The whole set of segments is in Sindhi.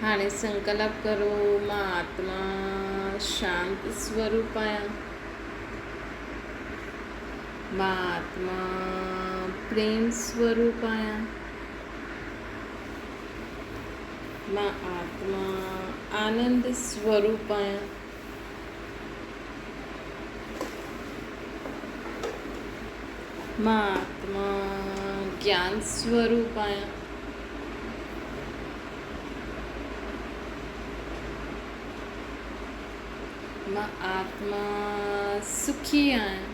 هاڻي سنڪلپ ڪرو، مان آتما شانت سوروپ آهيان. مان آتما پريم سوروپ آهيان. مان آتما آنند سوروپ آهيان. مان آتما گيان سوروپ آهيان. مان آتما سکي آهيان.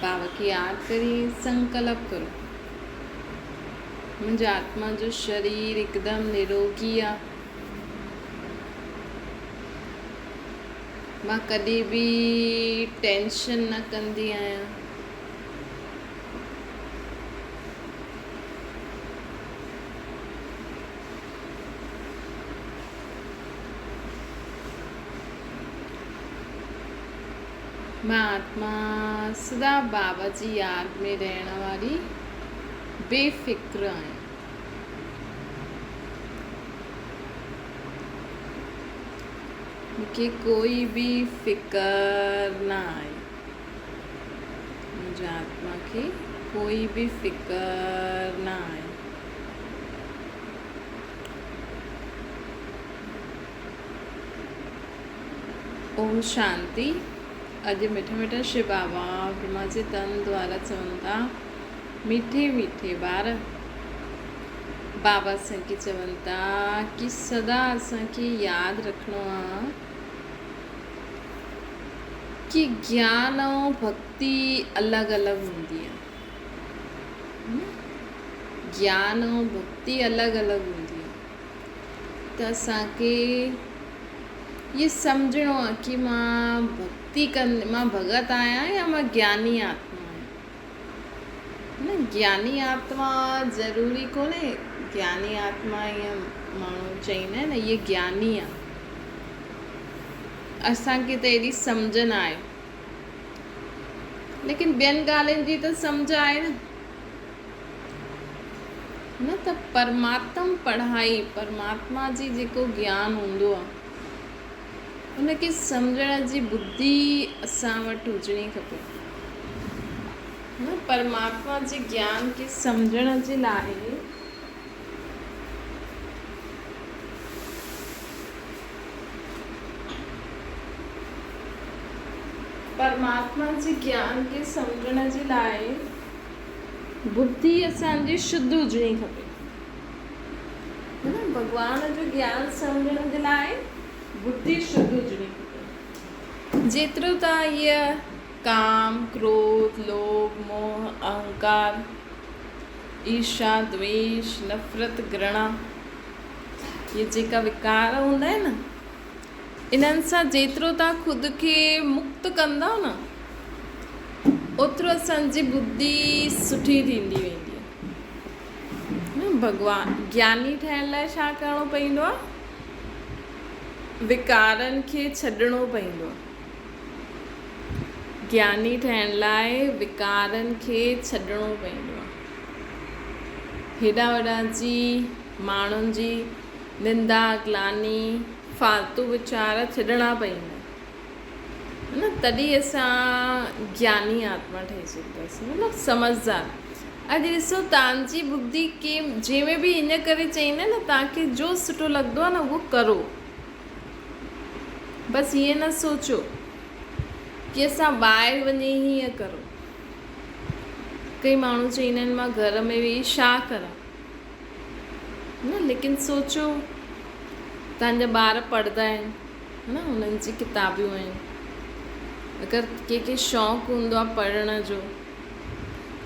بابا کي ياد ڪري سنڪلپ ڪرو. منهنجي آتما جو شرير هڪدم نروگي آ. مان ڪڏهن به ٽينشن نه ڪندي آهيان. مان آتما سدا بابا جي ياد ۾ رهڻ واري بي فڪر آهيان. مون کي ڪوئي به فڪر نه آهي. منهنجي آتما کي ڪوئي به فڪر نه آهي. اوم شانتي. اڄ مٺا مٺا شو بابا برهما جي تن دوارا چون ٿا، مٺي مٺي ٻار! بابا اسان کي چون ٿا ڪي سدا اسان کي ياد رکڻو آ ڪي گيان ۽ ڀڳتي الڳ الڳ هوندي آ. گيان ۽ ڀڳتي الڳ الڳ هوندي آ ته اسان کي اهي سمجهڻو آ ڪي مان ڀڳتي ڪندي مان ڀڳت آهيان يا مان گياني آتما آهيان. نه گياني آتما ضروري ڪونهي گياني آتما ائين ماڻهو چئيندا آهن نه اهي گياني آ اسان کي ته ايڏي سمجهه نه آهي ليڪن ٻين ڳالهين جي ته سمجهه آهي نه نه ته پرماتم پڙهائي پرماتما جي جيڪو گيان هوندو آ ان کي سمجهڻ جي ٻڌي اسان وٽ هجڻي کپي. نه پرماتما جي گيان کي سمجهڻ جي لاء پرماتما جي گيان کي سمجهڻ جي لاء ٻڌي اسان جي شڌ هجڻي کپي. ڀڳوان جو گيان سمجهڻ جي لاء ٻڌي شڌ هجڻي کپي. جيترو توهان هيء ڪام، ڪروڌ، لوڀ، موهه، اهنڪار، ايرشا، دويش، نفرت، گرڻا، اهي جيڪا وڪار هوندا آهن نه، انهن سان جيترو توهان خود کي مڪت ڪندؤ نه، اوترو اسان جي ٻڌي سٺي ٿيندي ويندي. ڀڳوان گياني ٺهڻ لاء ڇا ڪرڻو پوندو آهي؟ وڪارن کي ڇڏڻو پوندو آهي. گياني ٺهڻ لاء وڪارن کي ڇڏڻو پوندو آهي. هيڏا وڏا جي ماڻهن جي نندا، گلاني، فالتو ويچار ڇڏڻا پوندا آهن نه تڏهن اسان گياني آتما ٺهي سگهنداسين مطلب سمجهدار. اڄ ڏسو توهان جي ٻڌي ڪي جنهن ۾ به ان ڪري چئيندا آهن نه توهان کي جو سٺو لڳندو آهي نه اهو ڪرو بس ائين نه سوچو ڪي اسان ٻاهر وڃي هيئن ڪرو ڪئي ماڻهو چئيندا آهن مان گهر ۾ ويهي ڇا ڪران نه ليڪن سوچو توهان جا ٻار پڙهندا آهن نه انهن جي ڪتابيون آهن اگر ڪنهن کي شوق هوندو آهي پڙهڻ جو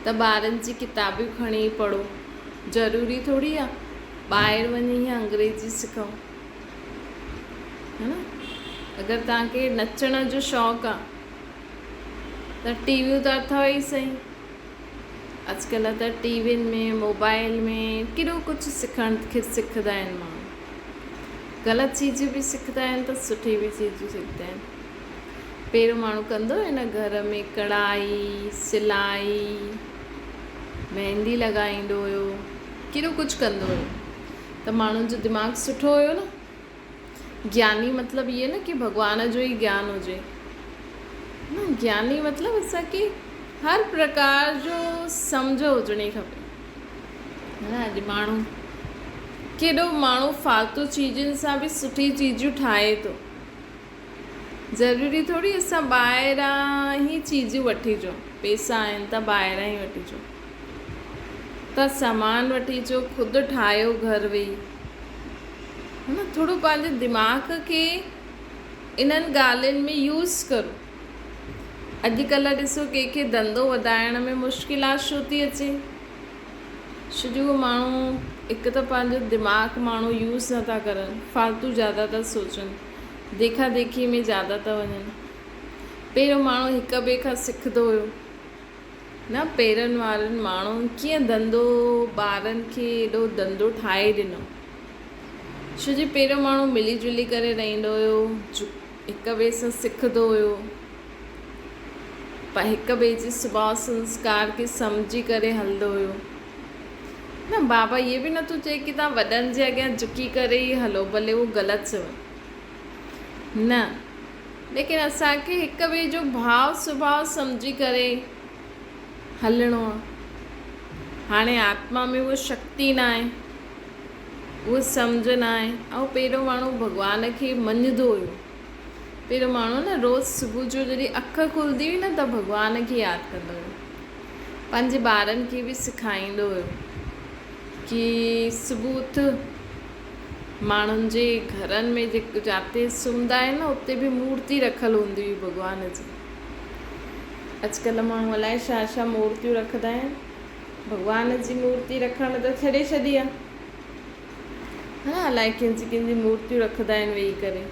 ته ٻارن جي ڪتابيون کڻي پڙهو. ضروري ٿوري آ ٻاهر وڃي ئي انگريزي سکون. ها نه اگر توهان کي نچڻ جو شوق آ ته ٽي ويون ته اٿو ئي سهي. اڄڪلهه ته ٽي وين ۾ موبائل ۾ ڪيڏو ڪجهه سکڻ کي سکندا آهن ماڻهو. غلط چيزون به سکندا آهن ته سٺي به چيزون سکندا آهن. پهريون ماڻهو ڪندو هيو نه گهر ۾ ڪڙهائي، سلائي، مهندي لڳائيندو هيو، ڪيڏو ڪجهه ڪندو هيو. ته ماڻهن جو دماغ سٺو هيو نه. گياني مطلب اهي نه ڪي ڀڳوان جو ئي گيان هجي نه، گياني مطلب اسان کي هر پرڪار جو سمجهه هجڻي کپي. نه اڄ ماڻهو ڪيڏو ماڻهو فالتو چيزن سان به سٺي چيزون ٺاهي ٿو. ضروري ٿوري اسان ٻاهران ئي چيزون وٺي اچون، پيسا آهن ته ٻاهران ئي وٺي اچون. ته سامان وٺي اچو، خود ٺاهيو گهر ويهي. نه ٿورو پنهنجي دماغ کي انهن ڳالهين ۾ يوز ڪرو. اڄڪلهه ڏسو ڪنهن کي ڌنڌو وڌائڻ ۾ مشڪلات ڇو ٿي اچي؟ ڇو جو اهو ماڻهو هڪ ته پنهنجو دماغ ماڻهو يوز نٿا ڪرن، فالتو زياده ٿا سوچن، ديکا ديکي ۾ زياده ٿا وڃن. پهريون ماڻهو هڪ ٻئي کان سکندو هيو نه پهرين وارن ماڻهن ڪيئن ڌنڌو ٻارن کي ايڏو ڌنڌو ٺاهي ڏنو. ڇو جو پهريون ماڻهو ملي جلي ڪري رهندو هيو، هڪ ٻئي سان سکندو هيو. هڪ ٻئي جي سڀاء سنسڪار کي سمجهي ڪري هلندو هيو. نه بابا اهي به نٿو چئي ڪي توهان وڏن جي اڳيان جهڪي ڪري ئي هلو ڀلي هو غلط چون. نه ليڪن اسان کي هڪ ٻئي جو ڀاء سڀاء سمجهي ڪري هلڻو آهي. هاڻي آتما ۾ اها شڪتي ناهي، اها سمجهه ناهي ۽ پهريون ماڻهو ڀڳوان کي مڃندو هيو. پهريون ماڻهو نه روز صبح جو جڏهن اک کلندي هئي نه ته ڀڳوان کي ياد ڪندو هيو. پنهنجي ٻارن کي به سکائيندو هيو ڪي صبح اٿ ماڻهن جي گهرن ۾ جيڪو جاتي سمهندا آهن نه اتي به مورتي رکيل هوندي هئي ڀڳوان جي. اڄڪلهه ماڻهو الائي ڇا ڇا مورتيون رکندا آهن. ڀڳوان جي مورتي رکڻ ته ڇڏي ڇڏي آهي. ها الائي ڪنهن جي ڪنهن جي مورتيون رکندا آهن ويهي ڪري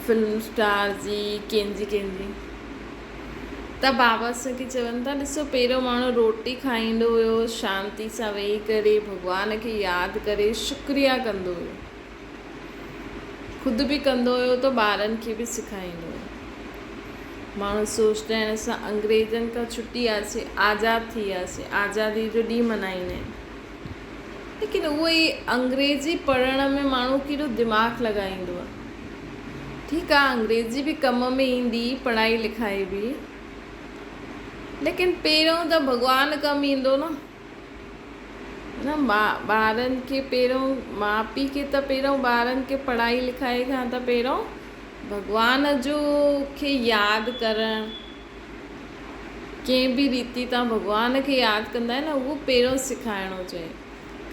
فلم اسٽار جي ڪنهن جي ڪنهن جي ته بابا اسان کي چون ٿا ڏسو پهريون ماڻهو روٽي کائيندو هيو شانتي سان ويهي ڪري ڀڳوان کي ياد ڪري شڪريا ڪندو هيو خود به ڪندو هيو ته ٻارن کي به سکائيندو هيو ماڻهو سوچدا آهن اسان انگريزن کان ڇٽي وياسي آزاد ٿي وياسي آزادي جو ڏينهن ملهائيندا آهن ليڪن اهو ئي انگريزي پڙهڻ ۾ ماڻهو ڪيڏو دماغ لڳائيندو آهي. ٺيڪ آهي انگريزي به ڪم ۾ ايندي پڙهائي لکائي به ليڪن پهريون ته ڀڳوان ڪم ايندو نه نه ٻارن کي پهريون ماء پيء کي ته پهريون ٻارن کي پڙهائي لکائي کان ته پهريون ڀڳوان جو کي ياد ڪرڻ ڪنهن به ريتي تان ڀڳوان کي ياد ڪندا آهن نه اهو پهريون سکائڻو چاهي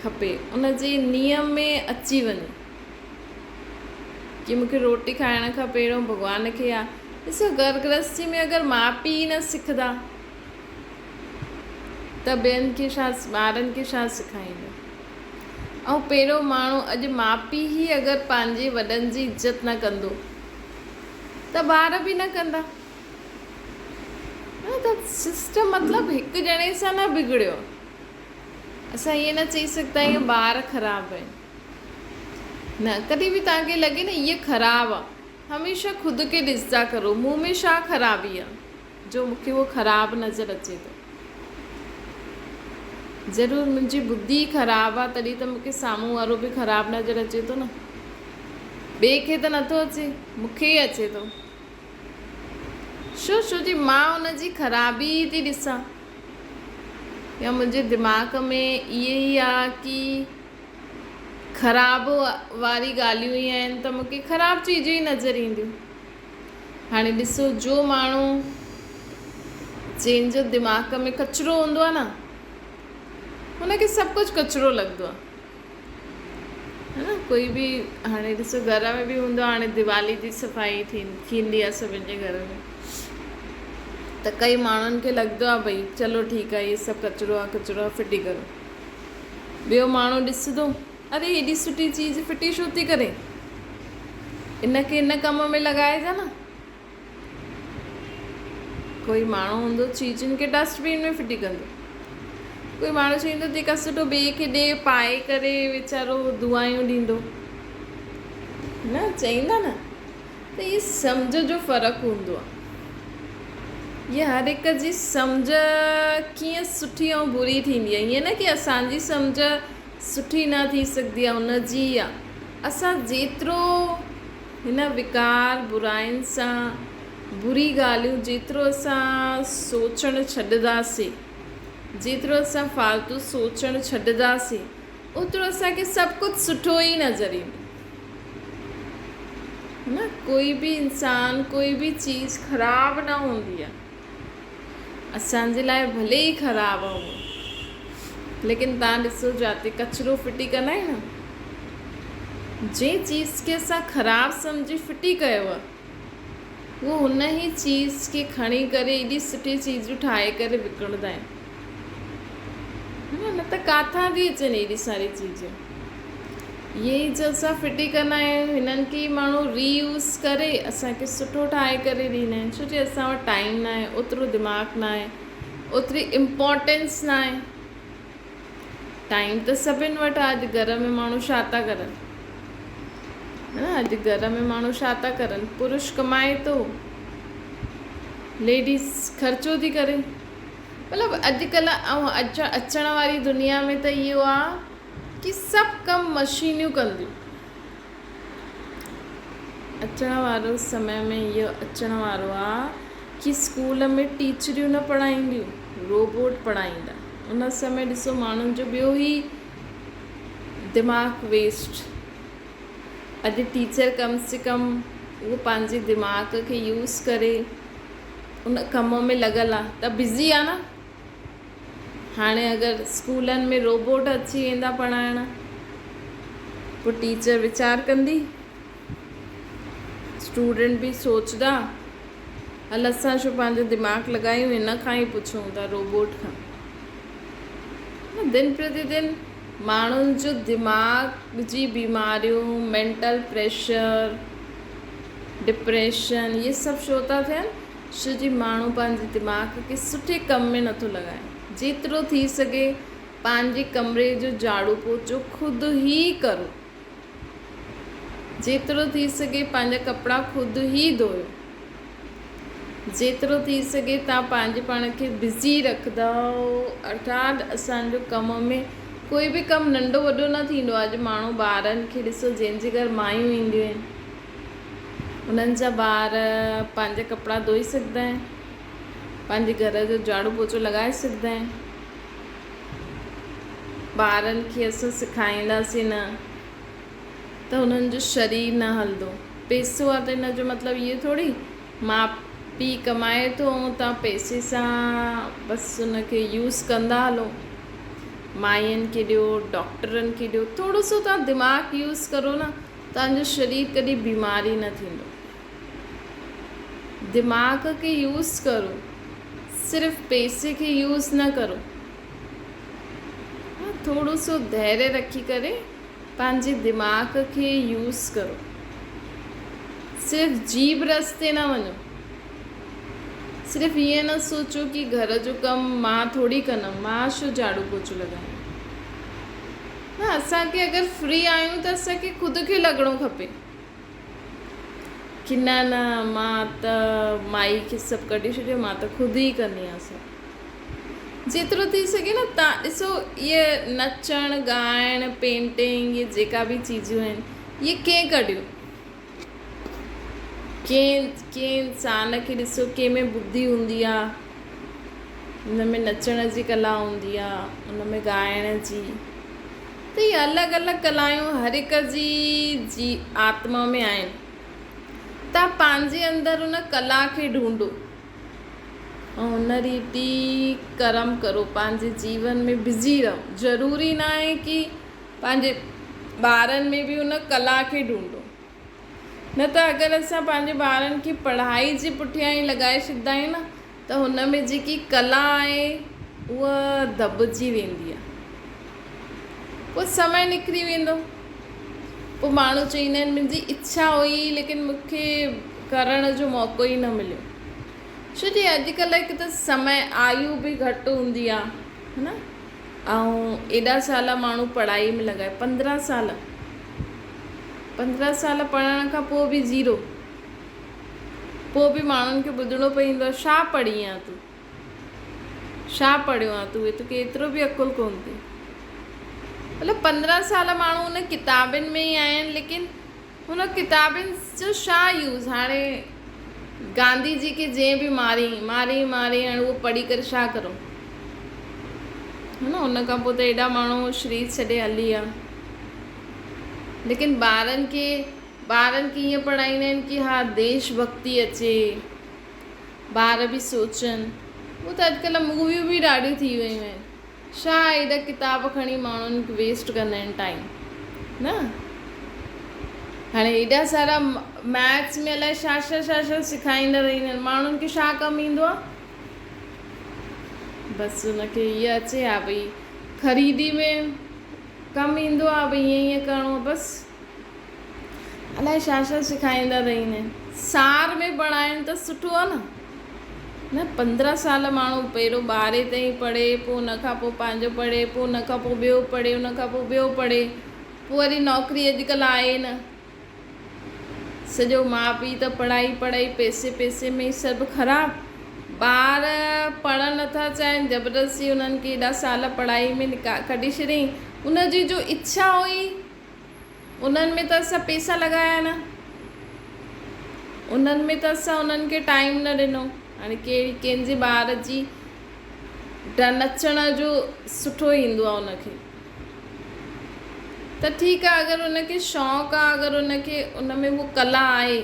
کپي ان جي نيم ۾ اچي وڃي ڪي مونکي روٽي کائڻ کان پهريون ڀڳوان کي يا ڏسو گهر گرهستي ۾ اگر ماء پيء ئي نه سکندا ته ٻين کي ڇا ٻارن کي ڇا سکائيندا ۽ پهريون ماڻهو اڄ ماء پيء ئي اگر پنهنجي وڏن جي عزت نه ڪندو ته ٻار به نه ڪندا نه ته سسٽم مطلب هڪ ڄڻي سان نه بگڙيو. اسان ائين نه چئي سگهندا آهيون ٻار خراب آهن. نه ڪڏهن به توهان کي لڳي نه هيء خراب آ هميشه خود کي ڏسندا ڪرو مون ۾ ڇا خرابي آ جو مون کي اهو خراب نظر اچي ٿو. ضرور منهنجي ٻڌي خراب آ تڏهن ته مون کي سامهون وارو به خراب نظر اچي ٿو نه. ٻئي کي ته نٿو اچي مون کي ئي اچي ٿو. ڇو؟ ڇو جي مان ان جي خرابي ئي ٿي ڏسان يا منهنجي دماغ ۾ اهي ئي آ ڪي خراب واري ڳالهيون ئي آهن ته مون کي خراب چيزون ئي نظر اينديون. هاڻي ڏسو جو ماڻهو جنهن جو دماغ ۾ ڪچرو هوندو آ نه هن کي سڀ ڪجهه ڪچرو لڳندو آ. ها نه ڪوئي به هاڻي ڏسو گهر ۾ به هوندو آهي هاڻي ديوالي جي صفائي ٿيندي آهي سڀني جي گهر ۾ ته ڪئي ماڻهن کي لڳندو آهي ڀئي چلو ٺيڪ آهي هي سڀ ڪچرو آهي ڪچرو آهي ڦٽي ڪرو ٻيو ماڻهو ڏسندو اري هيڏي سٺي چيز ڦٽي ڇو ٿي ڪري ان کي ان ڪم ۾ لڳائجا نه ڪوئي ماڻهو هوندو چيزن کي ڊسٽ بين ۾ ڦٽي ڪندو. ڪوئي ماڻهو چوندو جيڪا سٺو ٻئي کي ڏي پائي ڪري ويچارو دعايون ڏيندو. نه چئيندا نه ته هي سمجهه جو فرق هوندو آهي. هي هر هڪ جي سمجهه ڪيئن سٺي ۽ بري ٿيندي آهي. ائين نه ڪي اسان جي سمجهه سٺي نه ٿي سگهندي آهي ان جي ئي آهي. اسان جيترو هن وڪار براين سان بري ڳالهيون جيترو اسان سوچڻ ڇڏنداسين، جيترو اسان فالتو سوچڻ ڇڏنداسين اوترو اسان کي سڀ ڪجهه سٺو ئي نظر ايندو. نه ڪوئي به انسان ڪوئي به چيز خراب نه هوندي آهي. اسان جي لاء ڀلي ئي خراب آهي اهو ليڪن توهان ڏسو جاتي ڪچرو ڦٽي ڪندا آهن نه جنهن چيز کي اسان خراب سمجهي ڦٽي ڪيو آهي اهو هن ئي چيز کي کڻي ڪري ايڏي سٺي چيزون ٺاهي ڪري وڪڻندا آهن نه ته ڪاٿان ٿي اچن ايڏي ساري چيزون. اهي ئي جو اسان ڦٽي ڪندا آهيون هنن کي ئي ماڻهو ري يوز ڪري اسان کي سٺو ٺاهي ڪري ڏيندا آهن ڇو جي اسان وٽ ٽائيم نه آهي اوترو دماغ نه آهي اوتري امپورٽنس نه آهي ٽائيم ته سڀن وٽ آهي اڄ گهر ۾ ماڻهو ڇا ٿا ڪرن اڄ گهر ۾ ماڻهو ڇا ٿا ڪرن پرش ڪمائي ٿو ليڊيز خرچو ٿي ڪري مطلب اڄڪلهه ۽ اچڻ واري دنيا ۾ ته اهو آ ڪي سڀ ڪم مشينيون ڪنديون. اچڻ وارو سمي ۾ اهو اچڻ وارو آ ڪي اسڪول ۾ ٽيچريون نه پڙهائينديون روبوٽ پڙهائيندا. ان سمي ڏسو ماڻهن جو ٻيو ئي دماغ ويسٽ. اڄ ٽيچر ڪم سي ڪم اهو پنهنجي دماغ کي يوز ڪري ان ڪم ۾ لڳل آ ته بزي آ نه هاڻي اگر اسڪولن ۾ روبوٽ اچي ويندا پڙهائڻ پوء ٽيچر ويچار ڪندي اسٽوڊنٽ به سوچدا هل اسان ڇو پنهنجو دماغ لڳايون هن کان ئي پڇون ٿا روبوٽ کان دن پرتي دن ماڻهن جو دماغ جي بيماريون مينٽل پريشر ڊپريشن اهي سڀ ڇو ٿا ٿين؟ ڇو جي ماڻهو پنهنجي دماغ کي سٺي ڪم ۾ نٿو لڳائي. جيترو ٿي سگهي پنهنجي ڪمري جو جهاڙو پوچو خود ئي ڪرو. جيترو ٿي سگهي پنهنجا ڪپڙا خود ئي ڌوئو. جيترو ٿي سگهي توهان پنهنجي پاڻ کي بزي رکندؤ ارٿات اسان جو ڪم ۾ ڪوئي به ڪم ننڍو وڏو نه ٿيندو آهي. اڄ ماڻهو ٻارن کي ڏسو جنهن جي گهر مايون اينديون آهن. انهن جا ٻار پنهنجا ڪپڙا ڌوئي سگهندا آهن، پنهنجي گهر جو جهاڙو پوچو لڳائي سگهندا آهن. ٻارن کي اسان سکائينداسين نه ته انهن جو شرير نه هلندو. پئسو آهي ته ان جو مطلب اهو ٿوري ماء پيء ڪمائي ٿو ۽ توهان پئسي سان بس ان کي يوز ڪندا هلو. ماين کي ڏيو، ڊاڪٽرن کي ڏيو، ٿورو سو توهان دماغ يوز ڪرو نه. توهان جو شرير ڪڏهن بيمار ئي نه ٿيندو. دماغ کي يوز ڪرو صرف پئسي کي يوز نه ڪرو. ها ٿورو سو ڌيريه رکي ڪري پنهنجي دماغ کي يوز ڪرو. صرف جيب رستي نه وڃو. صرف ائين نه سوچو ڪي گهر جو ڪم مان ٿوري ڪندم مان ڇو جهاڙو پوچو لڳايان. نه اسان کي اگر فري آهيون ته اسان کي خود کي لڳڻو کپي ڪي نه نه مان ته مائي کي سڀ ڪڍي ڇڏيو مان ته خود ئي ڪندي آهيان سڀ جيترو ٿي سگهي نه تان ڏسو اهي نچڻ ڳائڻ پينٽنگ اهي جيڪا به چيزون آهن اهي ڪنهن ڪڍيون ڪنهن ڪنهن انسان کي ڏسو ڪنهن ۾ ٻڌي هوندي آ ان ۾ نچڻ جي ڪلا هوندي آ ان ۾ ڳائڻ جي ته اهي الڳ الڳ ڪلايون هر هڪ جي جي آتما ۾ آهن تان پنهنجي اندر ان ڪلا کي ڍونڍو ۽ ان ريتي ڪرم ڪرو پنهنجي جيون ۾ بزي رهو ضروري نه آهي ڪي پنهنجي ٻارن ۾ به ان ڪلا کي ڍونڍو. نه ته اگر اسان پنهنجي ٻارن کي پڙهائي جي پٺيان ئي لڳائي ڇڏيندا آهيون نه ته هن ۾ جيڪي ڪلا آهي اها دٻجي ويندي آهي. پوء سمي نڪري ويندو. پوء ماڻهو چئيندا آهن منهنجي اڇا هئي ليڪن مون کي ڪرڻ جو موقعو ئي نه مليو. ڇو جي اڄڪلهه هڪ ته سمي آيو به گهٽ هوندي آهي ها نه. ۽ ايڏا سال ماڻهو پڙهائي ۾ لڳائي 15 سال 15 سال پڙهڻ کان پوء به زيرو پوء به ماڻهن کي ٻڌڻو پوندو آهي ڇا پڙهي آن تون ڇا پڙهيو آن تون توکي ايترو به عقل ڪونه اٿئي. مطلب 15 سال ماڻهو ان ڪتابن ۾ ئي آهن ليڪن هن ڪتابن جو ڇا يوز هاڻي گانڌي جي کي جنهن به ماري ماري ماري هاڻي اهو پڙهي ڪري ڇا ڪرو هي نه ان کان پوء ته ايڏا ماڻهو شرير ڇڏي هلي ويا ليڪن ٻارن کي ٻارن کي ائين پڙهائيندا آهن ڪي ها ديش ڀڪتي اچي ٻار به سوچن هو ته اڄڪلهه موويون به ڏاڍيون ٿي ويون آهن ڇا ايڏا ڪتاب کڻي ماڻهن ويسٽ ڪندا آهن ٽائيم نه هاڻي ايڏا سارا ميٿس ۾ الائي ڇا ڇا ڇا ڇا سکائيندا رهندا آهن ماڻهن کي ڇا ڪم ايندو آهي بس ان کي اها اچي ها ڀئي خريدي ۾ ڪم ايندو آهي ڀئي ائين ائين ڪرڻو آهي بس الائي ڇا ڇا سکائيندا رهندا آهن. سار ۾ پڙهائين ته سٺو آهي نه. نه 15 سال ماڻهو پهريون ٻارهين تائين پڙهي پوء ان کان پوء پنهنجو پڙهي پوء ان کان پوء ٻيو پڙهي ان کان پوء ٻيو پڙهي پوء وري نوڪري اڄڪلهه آهي نه. سڄو ماء پيء ته پڙهائي پڙهائي پئسي پئسي ۾ ئي سڀ خراب. ٻار پڙهڻ نٿا چاهين زبردستي انهن کي ايڏا سال پڙهائي ۾ ڪڍي ڇڏيائين ان جي جو اڇا هئي انهن ۾ ته اسان پيسا لڳايا نه انهن ۾ ته اسان انهن کي ٽائيم نه ڏنو هاڻي ڪهڙي ڪنهن جي ٻار جي نچڻ جو سٺو ايندو آهي ان کي ته ٺيڪ آهي اگر ان کي شوق آهي اگر ان کي ان ۾ هو ڪلا آهي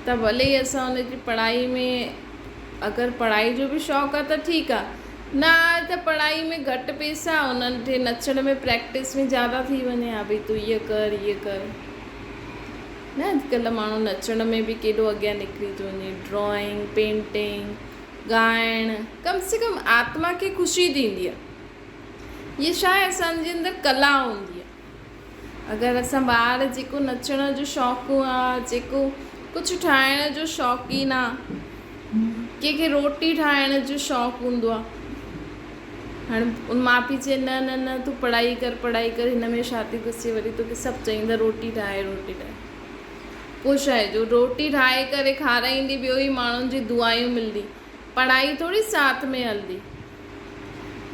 ته ڀلي ئي اسان ان جي پڙهائي ۾ اگر پڙهائي جو به شوق آهي ته ٺيڪ آهي نه آهي ته پڙهائي ۾ گهٽ پيسا انهن کي نچڻ ۾ پريڪٽس ۾ زياده ٿي وڃي ها ڀئي تون هيء ڪر هيء ڪر نه اڄڪلهه ماڻهو نچڻ ۾ به ڪيڏو اڳيان نڪري ٿو وڃي ڊرائنگ پينٽنگ ڳائڻ ڪم سي ڪم آتما کي خوشي ٿيندي آهي هيء ڇا آهي اسان جي اندر ڪلا هوندي آهي اگر اسان ٻار جيڪو نچڻ جو شوق آ جيڪو ڪجهه ٺاهڻ جو شوقين آ ڪنهن کي روٽي ٺاهڻ جو شوق هوندو آ هاڻي ان ماء پيء چئي نه نه نه تون پڙهائي ڪر پڙهائي ڪر هن ۾ ڇا ٿي گهسي وري توکي سڀ چئيندا روٽي ٺاهي روٽي ٺاهي پوء ڇا آهي جو روٽي ٺاهي ڪري کارائيندي ٻيو ئي ماڻهن جي دعايون ملندي پڙهائي ٿوري ساٿ ۾ هلندي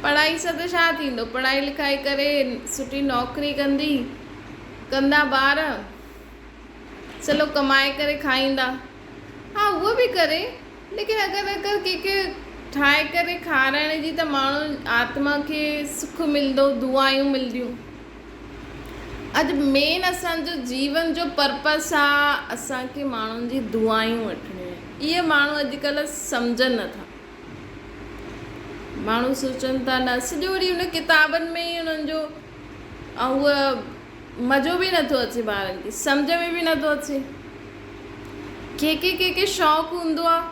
پڙهائي سان ته ڇا ٿيندو، پڙهائي لکائي ڪري سٺي نوڪري ڪندي، ڪندا ٻار، چلو ڪمائي ڪري کائيندا، ها اهو به ڪري ليڪن اگر اگر ڪنهن کي ٺاهي ڪري کارائڻ جي ته ماڻهو آتما کي سک ملندو، دعايون ملنديون. اڄ مين اسان جو جيون جو پرپس آ اسان کي ماڻهن جي دعايون وٺڻيون آهن، اهي ماڻهو اڄڪلهه سمجهن نٿا. ماڻهو سوچن ٿا نه سڄو ڏينهن ان ڪتابن ۾ ئي انهن جو ۽ هوء مزو به نٿو اچي ٻارن کي سمجهه ۾ به نٿو اچي ڪنهن کي ڪنهن کي شوق هوندو آهي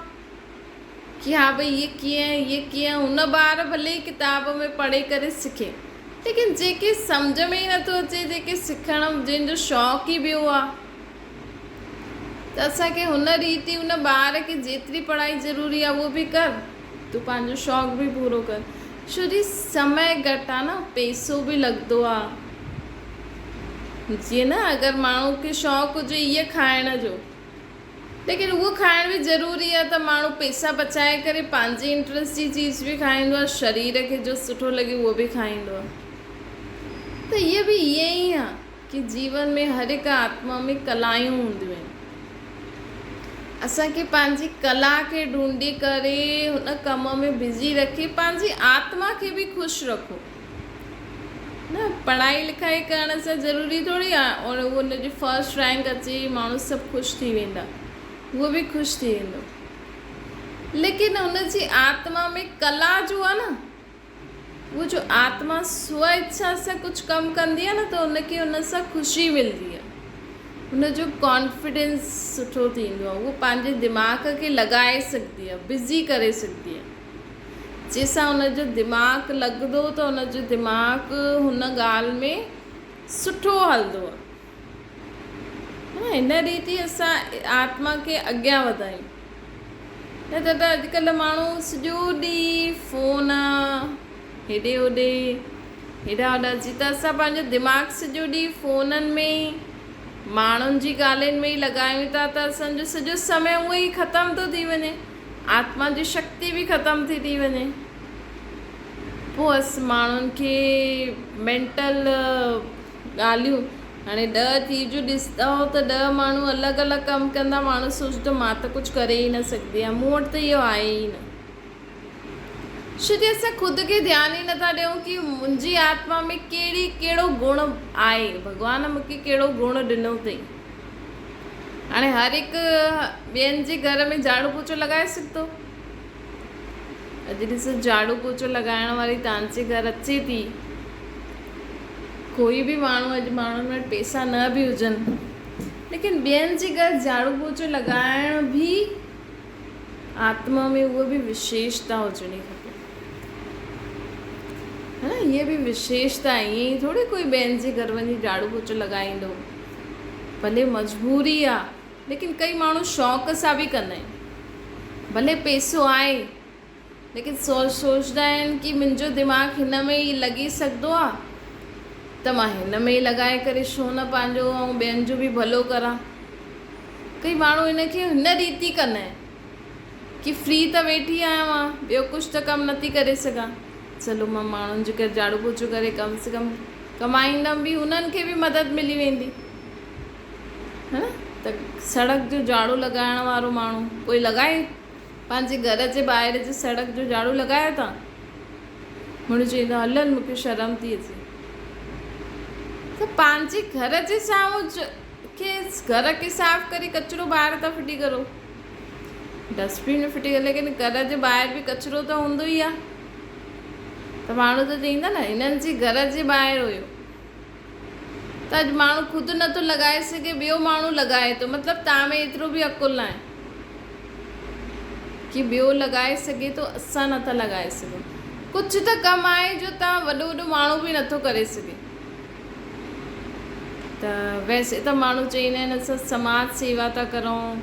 ڪي ها ڀئي هيء ڪيئن هيء ڪيئن هن ٻار ڀلي ڪتاب ۾ پڙهي ڪري سکي ليڪن جيڪي سمجهه ۾ ئي نٿو اچي جيڪي سکڻ جنهن جو شوق ئي ٻيو آهي ته اسان کي هن ريت ئي ان ٻار کي جيتري پڙهائي ضروري آهي اهو به ڪر تون پنهنجو شوق به پورو ڪر ڇو جي سمي گهٽ آهي نه پئسو به لڳندو آهي جيئن نه اگر ماڻهو کي شوق هجي ايء کائڻ جو ليڪن اهو کائڻ به ضروري آهي ته ماڻهو پئسا بچائي ڪري پنهنجي انٽرسٽ جي چيز به کائيندو آهي شرير کي جو سٺو لڳي اهو به کائيندو آهي ته ايء به ائين ئي آهي ڪي جيون ۾ هر هڪ آتما ۾ ڪلائون هونديون آهن. اسان کي پنهنجي ڪلا کي ڍونڍي ڪري هن ڪم ۾ بزي رکي پنهنجي آتما کي به خوش رکو. نه پڙهائي لکائي ڪرڻ سان ضروري ٿوري آهي اور هو ان جي فرسٽ رينڪ اچي ماڻهو سڀ خوش ٿي ويندا هو به خوش ٿي ويندو ليڪن هن جي آتما ۾ ڪلا جو آهي نه اهو جو آتما سو اڇا سان ڪجهه ڪم ڪندي آهي نه ته ان کي ان سان خوشي ملندي آهي ان جو ڪانفيڊنس سٺو ٿيندو آهي اهو پنهنجي دماغ کي لڳائي سگهندي آهي بزي ڪري سگهندي آهي جنهن سان ان جو دماغ لڳندو ته ان جو دماغ هن ڳالهه ۾ سٺو هلندو آهي هن ريت ئي اسان آتما کي اڳيان وڌايون نه ته ته اڄڪلهه ماڻهو سڄو ڏينهن فون هيڏي هوڏي هيڏا هوڏا جي ته اسان پنهنجو دماغ سڄو ڏينهن فونن ۾ ئي ماڻهن جي ڳالهين ۾ ئي لڳايون ٿا ته اسان جو سڄو سمي اونئن ئي ختم ٿو ٿي وڃي آتما جي شڪتي به ختم ٿي ٿي وڃي. پوء اس ماڻهن کي مينٽل ڳالهيون هاڻي ڏهه چيزون ڏسندؤ ته ڏهه ماڻهو الڳ الڳ ڪم ڪندا ماڻهو سوچندو مان ته ڪجهه ڪري ئي نه سگهندي آهيان مون وٽ ته اهو آهي ئي نه ڇو جو اسان خود کي ڌيان ئي نٿا ڏيون ڪي منهنجي آتما ۾ ڪهڙي ڪهڙو گڻ آهي ڀڳوان مون کي ڪهڙو گڻ ڏنو اٿئي هاڻي هر هڪ ٻين جي گهر ۾ جهاڙو پوچو لڳائي سگهندو اڄ ڏسو جهاڙو پوچو لڳائڻ واري تانچي گهر اچي ٿي. ڪوئي به ماڻهو اڄ ماڻهن وٽ پيسا نه به هجن ليڪن ٻين جي گهر جهاڙو پوچو لڳائڻ به آتما ۾ اهو به وشيشتا هجڻي کپي ها نه هيء به وشيشتا ائين ئي ٿوري ڪوئي ٻين جي گهر وڃي جهاڙو پوچو لڳائيندو ڀلي مجبوري آ ليڪن ڪئي ماڻهو شوق سان به ڪندا آهن ڀلي پيسو آهي ليڪن سوچدا آهن ڪي منهنجو دماغ هن ۾ ئي لڳي سگهندو آهي ته مان هن ۾ ئي لڳائي ڪري ڇو نه پنهنجو ۽ ٻين جو به ڀلو ڪران. ڪئي ماڻهو هن کي هن ريتي ڪندا آهن ڪي فري ته ويٺي آهيان مان ٻيو ڪجهه ته ڪم نٿي ڪري سگهان چلو مان ماڻهن جي گهر جهاڙو پوچو ڪري ڪم سي ڪم ڪمائيندم به انهن کي به مدد ملي ويندي. ها نه ته سڙڪ جو جهاڙو لڳائڻ وارو ماڻهو ڪوئي لڳائي پنهنجي گهر جي ٻاهر جي سڙڪ جو جهاڙو لڳايو ٿا مڙس چوندو هلن مون کي شرم ٿي اچي ته پنهنجي گهر جي سامهون کي گهر کي صاف ڪري ڪچرو ٻاهر ٿا ڦٽي ڪرو ڊسٽبين ۾ ڦٽي ڪرو ليڪن گهر جي ٻاهر به ڪچرو ته هوندو ئي آهي ته ماڻهو ته چئيندا نه هنن جي گهر جي ٻاهر هيو ته اڄ ماڻهو خود نه ٿو لڳائي سگهي ٻيو ماڻهو لڳائي ٿو مطلب توهان ۾ ايترو به عقل ناهي ڪي ٻيو لڳائي سگهي ٿو اسان نه ٿا لڳائي سگهون ڪجهه ته ڪم آهي جو توهان وڏو وڏو ماڻهو به نه ٿو ڪري سگهي ته ويسي ته ماڻهو چئيندا آهن اسان سماج سيوا ٿا ڪرون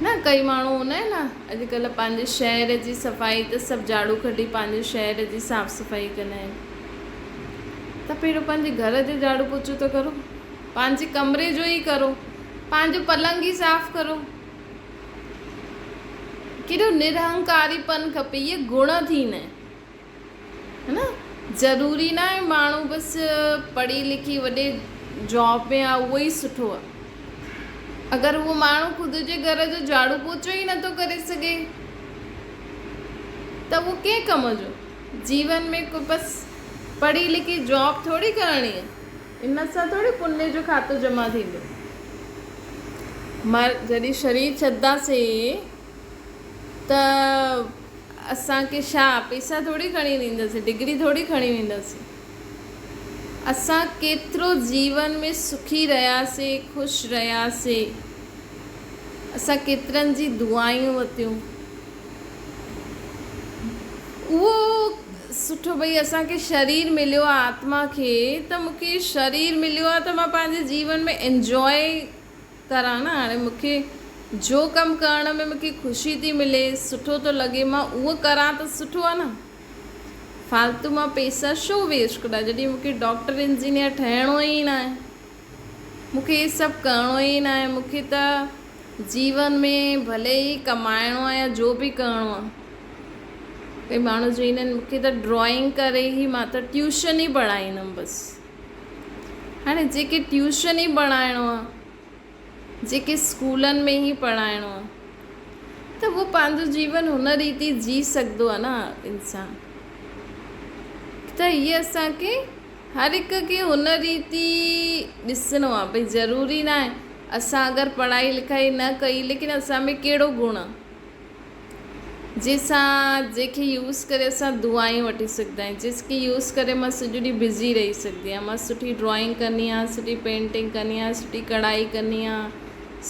نه ڪئي ماڻهو هوندا آهن نه اڄڪلهه پنهنجي شهر جي صفائي ته سڀ جهاڙو کڻي پنهنجي شهر جي صاف صفائي ڪندا آهن ته پهريون پنهنجي گهر جو جهاڙو پوچو ته ڪرو، پنهنجي ڪمري جو ئي ڪرو، پنهنجو پلنگ ئي صاف ڪرو. ڪيڏو نرهنڪاري پن کپي، اهي گڻ ٿيندا آهن. ها نه؟ ضروري نه آهي ماڻهو بس پڙهي لکي وڏي جاب ۾ آهي اهو ئي سٺو آهي. اگر اهو ماڻهو خود جي گهر جو جهاڙو پوچو ئي نٿو ڪري سگهي ته اهو ڪنهن ڪم جو؟ جيون ۾ ڪو بس پڙهي لکي جاب ٿوري ڪرڻي آهي. ان سان ٿوري پڃ جو کاتو جمع ٿيندو. مر جڏهن شرير ڇڏنداسين ته اسان کي ڇا پيسا ٿوري کڻي وينداسين، ڊگري ٿوري کڻي وينداسين. اسان ڪيترو جيون ۾ سکي رهياسين، خوش رهياسين. اسان ڪيترن جي دعائون ورتيون. اهو سٺو ڀئي اسان کي شرير مليو آهي آتما کي ته مون کي شرير مليو آهي ته مان پنهنجي جيون ۾ انجواء ڪران نه هاڻي مون کي جو ڪم ڪرڻ ۾ مون کي خوشي ٿي ملي سٺو ٿو لڳي مان اهو ڪران ته سٺو آهي نه فالتو مان پيسا ڇو ويسٽ ڪران جڏهن مون کي ڊاڪٽر انجنيئر ٺهڻو ئي نه آهي مون کي هي سڀ ڪرڻو ئي نه آهي مون کي ته جيون ۾ ڀلي ئي ڪمائڻو آهي يا جو به ڪرڻو آهي. ڪئي ماڻهو چوندا آهن مون کي ته ڊرائنگ ڪري ئي مان ته ٽيوشن ئي پڙهائيندم بس. هاڻي جيڪي ٽيوشن ئي پڙهائڻو آهي، جيڪي اسڪولن ۾ ئي پڙهائڻو آهي ته اهو پنهنجو جيون هن ريت ئي جي سگهندو آهي نه انسان. ته هيء اسان کي هر هڪ کي هن ريت ئي ڏسڻو آهي ڀئي ضروري ناهي اسان اگر پڙهائي لکائي نه ڪئي ليڪن اسان ۾ ڪهڙو گڻ آهي جنهن سان جنهن کي يوز ڪري اسان دعائون وٺي سگهندا آهيون جس کي يوز ڪري مان سڄو ڏينهن بزي رهي سگهندي آهيان مان سٺي ڊرائنگ ڪندي آهيان سٺي پينٽنگ ڪندي آهيان سٺي ڪڙهائي ڪندي آهيان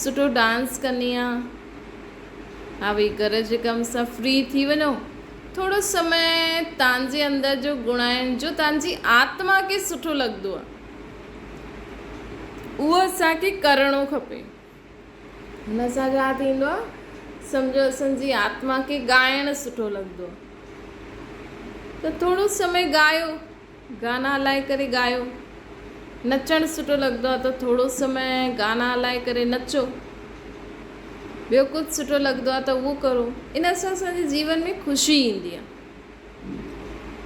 سٺو ڊانس ڪندي آهيان ها ڀئي گهر جي ڪم سان فري ٿي وڃو ٿورو سمي تان جي اندر جو گڻ آهن جو تان جي آتما کي سٺو لڳندو آهي اهو اسان کي ڪرڻو کپي هن سان ڇا ٿيندو آهي سمجهو اسان جي آتما کي ڳائڻ سٺو لڳندو آهي ته ٿورو سمي ڳايو گانا هلائي ڪري ڳايو نچڻ سٺو لڳندو آهي ته ٿورو سمي گانا هلائي ڪري نچو ٻيو ڪجهه سٺو لڳندو آهي ته اهو ڪرو ان سان اسان جي جيون ۾ خوشي ايندي آهي.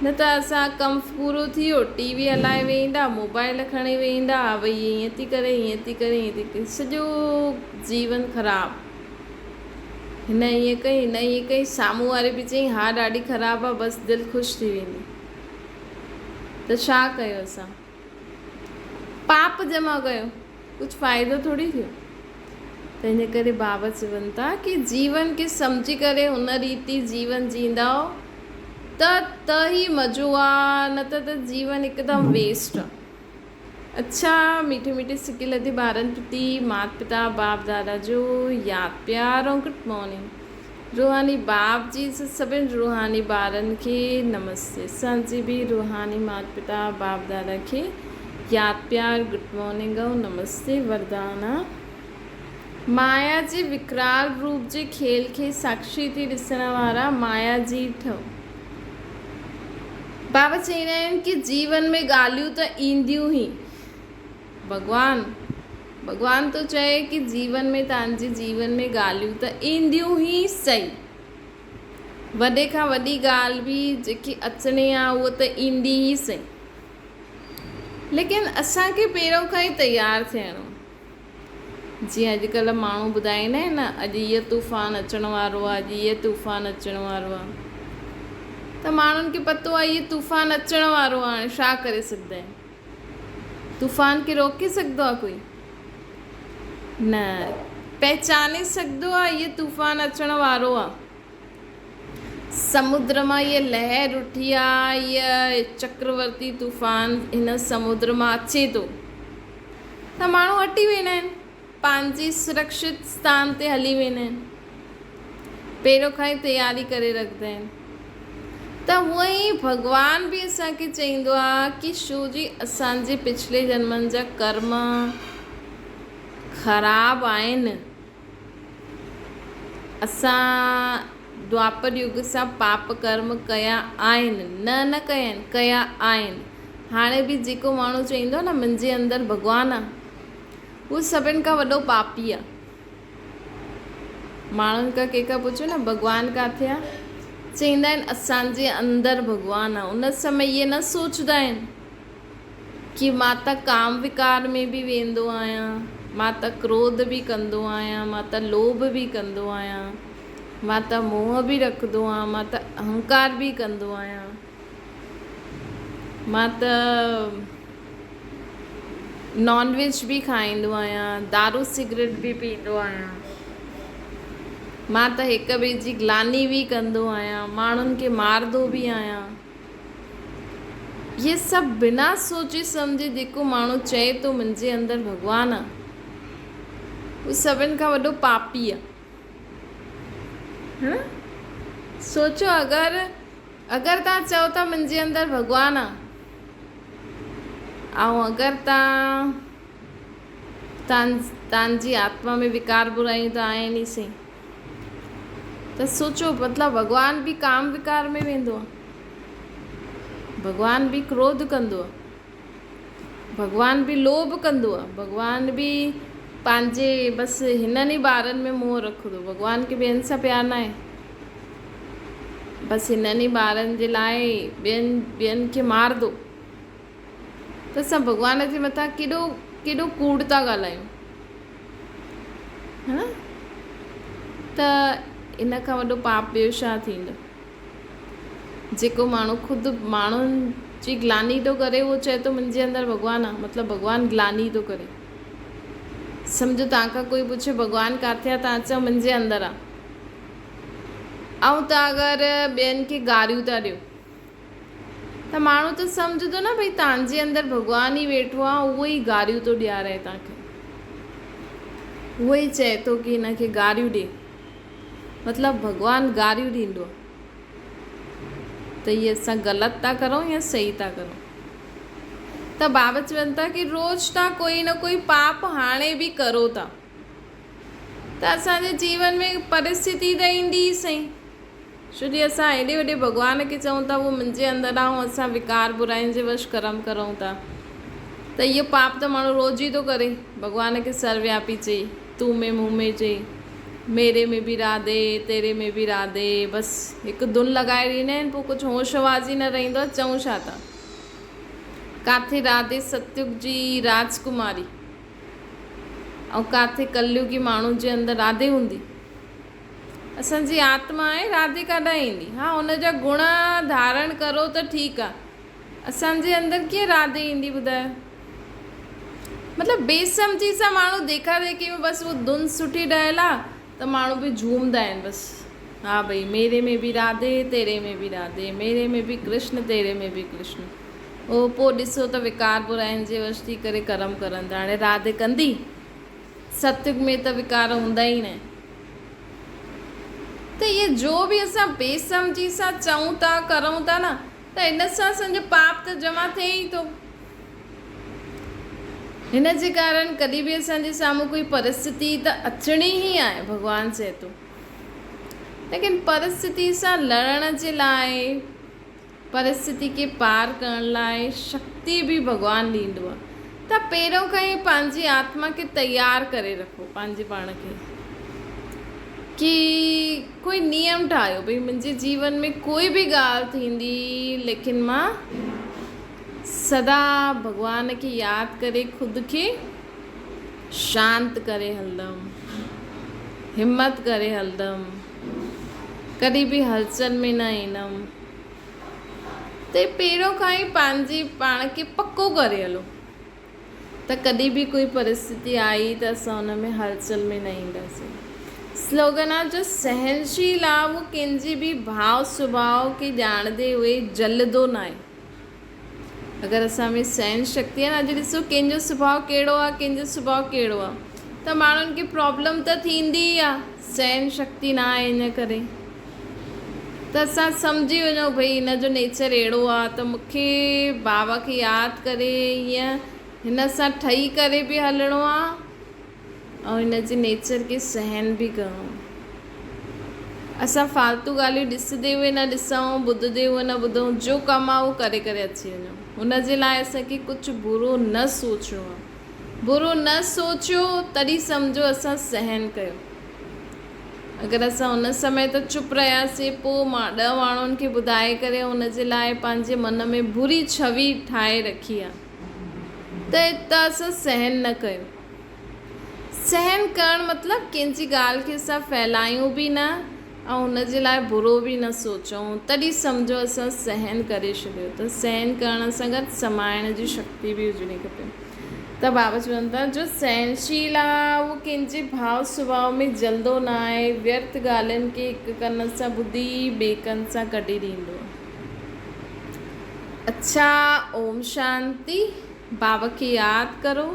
نه ته اسان ڪم پورو ٿي ويو ٽي وي هلائي ويهندا موبائل کڻي ويهندا ها ڀئي هي ائين ٿي ڪري هيئن ٿي ڪري هيئن ٿي ڪري سڄو جيون خراب هن ائين ڪئي هن ائين ڪئي سامهون واري به چئي ها ڏاڍي خراب آ بس دل خوش ٿي ويندي ته ڇا ڪيو اسان پاپ جمع ڪيو ڪجهه فائدو ٿوري ٿيو. تنهنجي ڪري بابا چون ٿا ڪي جيون کي سمجهي ڪري ان ريتي جيون جيندؤ ته ته ئي مزو آ نه ته ته جيون هڪدم ويسٽ آ. اڇا ميٺي ميٺي سڪي لڌي ٻارن پرتي مات پتا باپ دادا جو ياد پيار ۽ گڊ مارننگ. روحاني باپ جي سڀن روحاني ٻارن کي نمستي اسان جي به روحاني مات پتا باپ دادا کي ياد پيار گڊ مارننگ ۽ نمستي وردان آ مايا جي وڪرال روپ جي کيل کي ساکشي ٿي ڏسڻ وارا مايا جي ٺهو بابا چئيندا آهن ڪي جيون ۾ ڳالهيون ته اينديون ئي ڀڳوان ڀڳوان ٿو چئي ڪي جيون ۾ توهان جي جيون ۾ ڳالهيون ته اينديون ئي سهي. وڏي کان وڏي ڳالهه به جيڪي اچڻي آ اهو ته ايندي ئي سهي. ليڪن اسان کي پهريون کان ئي تيار ٿيڻو. جيئن اڄڪلهه ماڻهو ٻڌائيندا آهن نه اڄ هيء طوفان اچڻ وارو آ اڄ هيء طوفان اچڻ وارو آ ته ماڻهن کي پتو آ هيء طوفان اچڻ وارو آ هاڻي ڇا ڪري سگهندا آهن. طوفان کي روڪي سگهندو آ ڪوئي؟ نه. پهچاني سگهندو آ هيء طوفان اچڻ وارو آ. سمنڊ مان هيء لهر اٺي آ، هيء چڪرورتي طوفان هن سمنڊ مان اچي ٿو ته ماڻهو هٽي ويندا آهن، پنهنجي سرڪشت اسٿان تي هلي ويندا آهن. پهريون کان ئي تياري ڪري رکندا آهن ته هونئن ئي ڀڳوان به اسان کي چئيندو آهي ڪي شو جي اسان جي پڇلي جنمن جا ڪرم خراب آهن اسان دوآپر يگ سان پاپ ڪرم ڪيا آهن نه نه ڪيا آهن ڪيا آهن هاڻي به جيڪو ماڻهو چئيندو آهي نه منهنجي اندر ڀڳوان آهي هو سڀن کان وڏو پاپي آهي. ماڻهن کان ڪنهن کان پڇو نه ڀڳوان ڪاٿي آ؟ چئيندا آهن اسان جي اندر ڀڳوان آ. ان سمي اهي نه سوچدا آهن ڪي مان ته ڪام وڪار ۾ به ويندو آهيان، مان ته ڪروڌ به ڪندو آهيان، مان ته لوڀ به ڪندو آهيان، مان ته موهه به رکندو آهيان، مان ته اهنڪار به ڪندو آهيان. مان ته نان ويج به کائيندو آهيان، دارو سگريٽ به پيئندو آهيان. مان ته هڪ ٻئي جي گلاني به ڪندو آهيان، ماڻهن کي مارندو به آهيان. اهي سڀ بنا سوچي سمجهي جيڪو ماڻهو چئي ٿو منهنجي اندر ڀڳوان آهي، اهو سڀن کان وڏو پاپي آهي. سوچو اگر اگر توهان چئو ٿا منهنجي اندر ڀڳوان آ ۽ اگر توهان توهان جي آتما ۾ وڪار برايون ته آهن ئي سهي ته سوچو مطلب ڀڳوان به ڪام وڪار ۾ ويندو آ ڀڳوان به ڪروڌ ڪندو آ ڀڳوان به لوڀ ڪندو آ ڀڳوان به پنهنجي بس هنن ئي ٻارن ۾ موهه رکندو ڀڳوان کي ٻين سان پيار ناهي بس هنن ئي ٻارن جي لاء ٻين ٻين کي مارندو ته اسان ڀڳوان جي مٿان ڪيڏو ڪيڏو ڪوڙ ٿا ڳالهايون ها ته ان کان وڏو پاپ ٻيو ڇا ٿيندو جيڪو ماڻهو خود ماڻهن جي گلاني ٿو ڪري اهو چئي ٿو منهنجي اندر ڀڳوان آ مطلب ڀڳوان گلاني ٿو ڪري سمجهو توهان کان ڪوئي پڇي ڀڳوان ڪاٿي آ توهان چئو منهنجي اندر آ ۽ توهان اگر ٻين کي گاريون ٿا ڏيو ته ماڻهو ته سمجهندو نه ڀئي توهان جي اندر ڀڳوان ئي ويٺو آ اهو ئي گاريون ٿو ڏيارائي توهان کي اهو ئي چئي ٿو ڪي هن کي گاريون ڏي مطلب ڀڳوان گاريون ڏيندو آ ته هي اسان غلط ٿا ڪرون يا صحيح ٿا ڪرون ته بابا چون ٿا ڪي روز توهان ڪوئي نه ڪوئي پاپ هاڻي به ڪرو ٿا ته اسان جي جيون ۾ پرسٿتي ته ايندي ئي سهي ڇو جي اسان ايڏي وڏي ڀڳوان کي چئون ٿا اهو منهنجي اندر آ ۽ اسان وڪار براين جي وش ڪرم ڪرون ٿا ته اهو پاپ ته ماڻهو روز ئي ٿو ڪري ڀڳوان کي سروياپي چئي تون ۾ مون ۾ چئي. ميري ۾ به راڌي تيري ۾ به راڌي بس هڪ ڌن لڳائي ڏيندا آهن پوء ڪجهه هوش حواس ئي نه رهندو آهي چئون ڇا ٿا. ڪاٿي راڌي ستيگ جي راجڪماري ۽ ڪاٿي ڪليگي ماڻهو جي اندر راڌي هوندي. اسان جي آتما آهي راڌي ڪاڏانهن ايندي؟ ها ان جا گڻ ڌارڻ ڪرو ته ٺيڪ آ. اسان جي اندر ڪيئن راڌي ايندي ٻڌايو؟ مطلب بي سمجهي سان ماڻهو ديکا ديکي ۾ بس هو ڌن سٺي ٺهيل آ ته ماڻهو به جهومدا آهن بس ها ڀئي ميري ۾ به راڌي تيري ۾ به راڌي ميري ۾ به ڪرشن تيري ۾ به ڪرشن او پوء ڏسو ته وڪار براين جي وش ٿي ڪري ڪرم ڪرن ٿا هاڻي راڌي ڪندي ستيگ ۾ ته وڪار هوندا ئي نه ته اهي جو به اسان بي سمجهي سان چئون ٿا ڪرون ٿا نه ته ان سان اسان جو پاپ ته جمع ٿئي ئي ٿو. هن جي ڪارڻ ڪڏهن به اسان جي سامهون ڪوئي پرسٿتي ته اچڻي ئي آهي ڀڳوان چئي ٿو. ليڪن پرسٿتي سان لڙڻ جي لاء پرسٿتي کي پار ڪرڻ لاء شڪتي به ڀڳوان ڏيندو آهي ته پهريون کان ئي پنهنجي آتما کي تيار ڪري رکو پنهنجي پاڻ کي ڪي ڪوئي نيم ٺاهيو ڀئي منهنجي جيون ۾ ڪوئي به ڳالهه ٿيندي ليڪن مان سدا ڀڳوان کي ياد ڪري خود کي شانت ڪري هلندم همت ڪري هلندم ڪڏهن به هلچل ۾ نه ايندم ته پهريون کان ئي پنهنجي پاڻ کي پڪو ڪري هلو ته ڪڏهن به ڪوئي پرسٿتي آئي ته اسان ان ۾ هلچل ۾ نه اينداسين. سلوگن آ جو سهنشيل آ اهو ڪنهن جي به ڀاء سڀاء کي ڄاڻندي اهي جلدو ناهي. اگر اسان ۾ سهن شڪتي آهي نه اڄ ڏسو ڪنهن جو سڀاء ڪهڙو آهي ڪنهن جو سڀاء ڪهڙو آهي ته ماڻهن کي پرابلم ته ٿيندي ئي آهي سهن شڪتي نه آهي ان ڪري ته اسان سمجهي وڃون ڀئي هن جو نيچر اهڙو آهي ته مونکي بابا کي ياد ڪري ائين هن سان ٺهي ڪري به هلڻو آهي ۽ هن جي نيچر کي سهن به ڪرڻو. اسان فالتو ڳالهيون ڏسندي اهي نه ڏسون، ٻڌندي اهي نه ٻڌون، جو ڪم آهي اهو ڪري ڪري اچي وڃون. هن جي لاء اسان کي ڪجهه برو نه سوچڻو آهي. برو نه سوچيو تڏهن سمجهو اسان سهن ڪيو. اگر اسان ان سمي ته چپ رهياسين پوء ڏهه ماڻهن کي ٻڌائي ڪري هن جي لاء پنهنجي من ۾ بري ڇوي ٺاهي رکي آهي ته اسان سهن نه ڪيو. سهن ڪرڻ مطلب ڪنهن جي ڳالهه کي اسان ڦهلايون به نه ۽ ان جي لاء برو به نه سوچون تڏهن سمجهو اسان سهن ڪري ڇڏيو ته سهن ڪرڻ سان گڏ سمائڻ جي شڪتي به هجڻي کپي ته بابا چون ٿا جو سهنشيل آ اهو ڪنهن جي ڀاء سڀاء ۾ جلدو نه آهي ويرٿ ڳالهين کي هڪ ڪن سان ٻڌي ٻئي ڪن سان ڪڍي ڏيندو آهي. اڇا اوم شانتي بابا کي ياد ڪرو.